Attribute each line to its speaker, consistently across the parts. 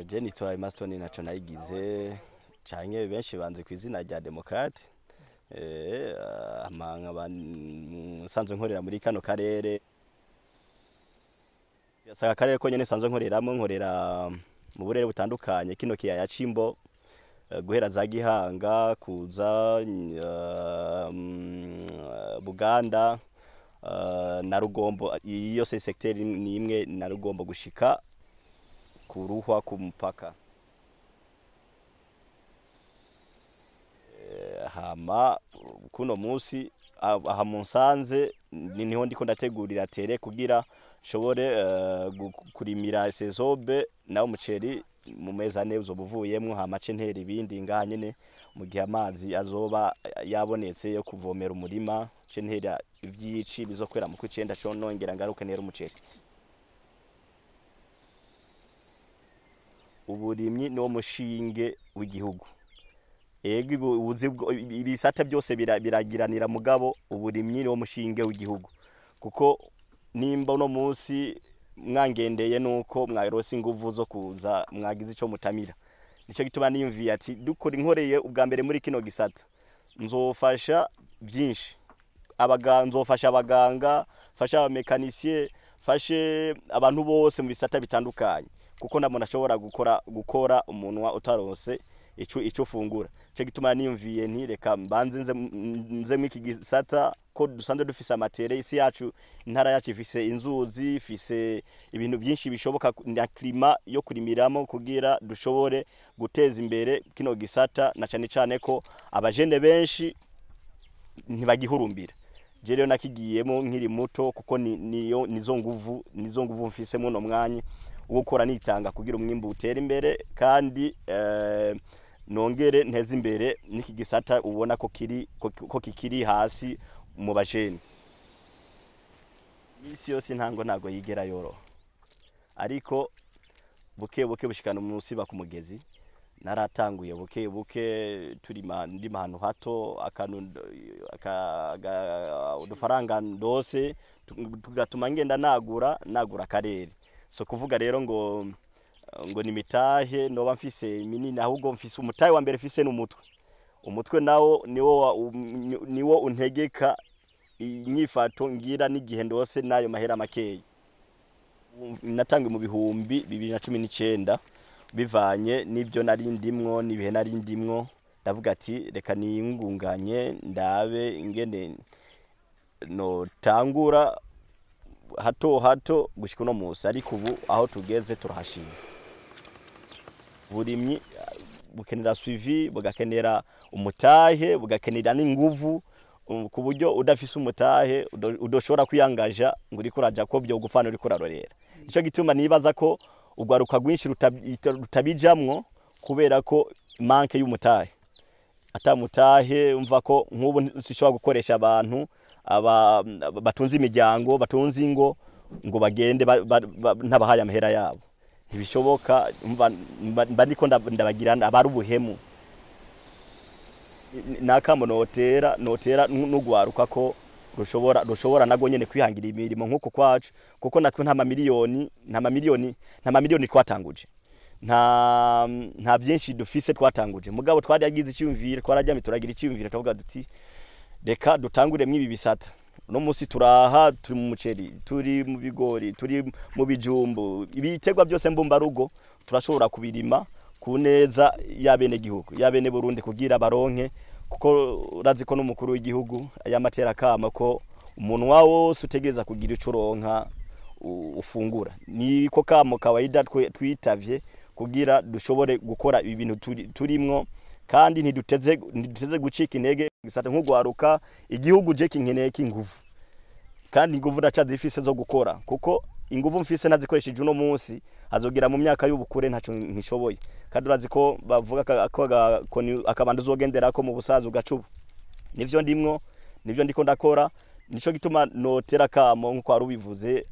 Speaker 1: Je nitwa Emaston naco nayigize canke benshi banze ku izina rya Demokrate. Amanga nsanzwe nkorera muri kano karere. Yasaka karere ko nyene nsanzwe nkoreramo, nkorera mu burere butandukanye kino kiyaya c'Imbo, guhera za Gihanga kuza Buganda na Rugombo, iyo se secteur ni imwe na Rugombo gushika kuruhwa ku mupaka. Hama kuno munsi aha munsanze niho ndiko ndategurira tere kugira nshobore kurimira sezobe nawo umuceri mu mezi ane uzobuvuyemwo, hama ce ntera ibindi ngaha nyene mu gihe amazi azoba yabonetse yo kuvomera umurima, ce ntera ivyici bizokwera mu kw'icenda, co nongera ngaruke ntera umuceri. Uburimyi niwo mushinge w'igihugu. Ego ibisata byose biragiranira, mugabo uburimyi niwo mushinge w'igihugu, kuko nimba uno munsi mwangendeye nuko mwarose inguvu zo kuza mwagize ico mutamira. Nico gituma niyumviye ati dukora inkoreye ubwa mbere muri kino gisata nzofasha byinshi, nzofasha abaganga, fasha abamekanisie, fashe abantu bose mu bisata bitandukanye, kuko nabona ashobora gukora umunwa utarose ico fungura. Cyo gituma niyumviye nti reka mbanze nze mwiki gisata ko dusanzwe dufise amatere, isi yacu intara yacu ifise inzuzi, ifise ibintu byinshi bishoboka na klima yo kurimiramo kugira dushobore guteza imbere kino gisata, na cyane cyane ko abajene benshi ntibagihurumbira. Je rero nakigiyemo nkiri muto kuko niyo nizo nguvu mfise muno mwanya gukora nitanga kugira umwimbu utere imbere, kandi nongere nteze imbere n'iki gisata ubona ko kiri ko kikiri hasi mu bajene. Misi yose ntango ntago yigera yoroha, ariko buke buke bushikana umunsi ba kumugezi. Naratanguye buke buke turima ndima ahantu hato udufaranga ndose tugatuma ngenda nagura akarere. So kuvuga rero ngo ni mitahe noba mfise minini, ahubwo mfise umutahe wa mbere mfise n'umutwe. Umutwe nawo niwo untegeka inyifato ngira n'igihe ndose nayo mahera makeyi. Natangwe mu 2019 bivanye n'ibyo nari ndimwo n'ibihe nari ndimwo, ndavuga ati reka niyungunganye ndabe ingene no tangura hato hato gushika uno munsi, ariko ubu aho tugeze turahashima. Burimyi bukenera suivi, bugakenera umutahe, bugakenera n'inguvu, ku buryo udafise umutahe udoshobora kwiyangaja ngo uriko uraja ko byo gufana uriko urarorera. Nico gituma nibaza ko ugwaruka rwinshi rutabijamwo kubera ko manke y'umutahe. Atamutahe umva ko nk'ubu sishobora gukoresha abantu aba batunze imiryango batunze ingo ngo bagende ntabahaye amahera yabo, ntibishoboka. Mba ndiko ndabagira abari ubuhemu nakamo notera n'ugwaruka ko rushobora nago nyene kwihangira imirimo nkuko kwacu, kuko natwe nta mamiliyoni twatanguje, nta byinshi dufise twatanguje, mugabo twaragize icyumvire, twarajyamye turagira icyumvire tuvuga duti reka dutangure mwibi bisata. No musi turaha turi mu muceri, turi mu bigori, turi mu bijumbu, ibitegwa byose mbumba rugo turashobora kubirima ku neza y'abene gihugu y'abene Burundi kugira baronke, kuko urazi ko n'umukuru w'igihugu yamatera kama ko umunwa wose utegereza kugira ico uronka ufungura. Niko kamo kawaida twitavye kugira dushobore gukora ibintu turimwo, kandi ntiduteze gucika intege gisata nk'ugwaruka. Igihugu je kinkeneye kinguvu, kandi inguvu ndacazifise zo gukora, kuko inguvu mfise nazikoresheje uno munsi azogira mu myaka y'ubukure ntaco nkishoboye. Kandi urazi ko bavuga ko akabando uzogenderako mu busaza ugacuba. Nivyo ndimwo, nivyo ndiko ndakora, nico gituma notera kamo nkuko arubivuze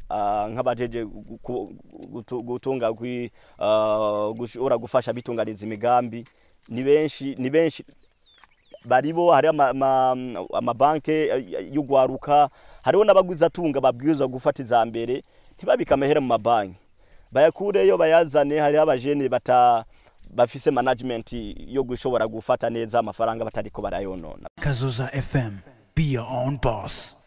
Speaker 1: nk'abajeje gutunga gushobora gufasha bitunganiza imigambi. Ni benshi baribo, hari amabanke y'ugwaruka, hariho n'abagwiza tunga babwirizwa gufata iza mbere Ntibabike amahera mu mabanki, bayakureyo bayazane. Hariho abajene bata bafise management yo gushobora gufata neza amafaranga batariko barayonona.
Speaker 2: Kazoza FM. Be your own boss.